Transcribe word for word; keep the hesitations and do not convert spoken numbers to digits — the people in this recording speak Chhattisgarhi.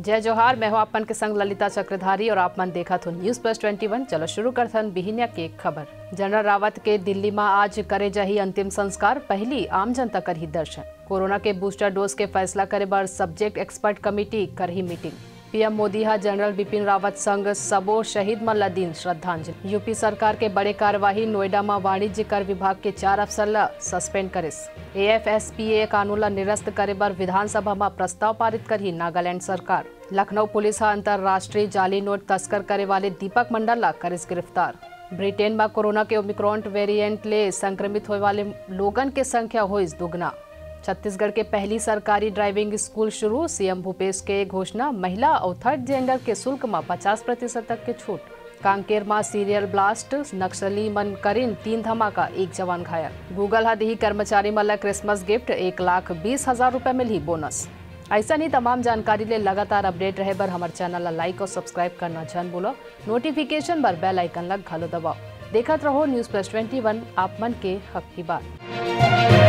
जय जोहार, मैं हूं आप मन के संग ललिता चक्रधारी और आप मन देखत हो News Plus Twenty One। चलो शुरू करथन बिहिनिया के खबर। जनरल रावत के दिल्ली म आज करे जाही अंतिम संस्कार, पहली आम जनता करही दर्शन। कोरोना के बूस्टर डोज के फैसला करे बर सब्जेक्ट एक्सपर्ट कमेटी करही मीटिंग। पीएम मोदी ह जनरल बिपिन रावत संग सबो शहीद मन ल दीन श्रद्धांजलि। यूपी सरकार के बड़े कार्यवाही, नोएडा म वाणिज्य कर विभाग के चार अफसर ल सस्पेंड करिस। एएफएसपीए कानून ल निरस्त करे बर विधानसभा म प्रस्ताव पारित करही नागालैंड सरकार। लखनऊ पुलिस ह अंतर्राष्ट्रीय जाली नोट तस्कर करे वाले दीपक मंडल ल करिस गिरफ्तार। ब्रिटेन म कोरोना के ओमिक्रॉन वेरिएंट ले संक्रमित होए वाले लोगन के संख्या होइस दुगना। छत्तीसगढ़ के पहली सरकारी ड्राइविंग स्कूल शुरू, सीएम भूपेश के घोषणा, महिला अउ थर्ड जेंडर के शुल्क म पचास प्रतिशत तक के छूट। कांकेर म सीरियल ब्लास्ट, नक्सली मन करिन तीन धमाका, एक जवान घायल। Google ह दिही कर्मचारी मन ल क्रिसमस गिफ्ट, एक लाख बीस हजार रुपए मिलही बोनस। अइसन ही तमाम जानकारी ले लगातार अपडेट रहे बर हमर चैनल ल लाइक और सब्सक्राइब करना झन भूलो। नोटिफिकेशन बर बेल आइकन ल घलो दबाओ। देखत रहो News Plus Twenty One, आप मन के हक की बात।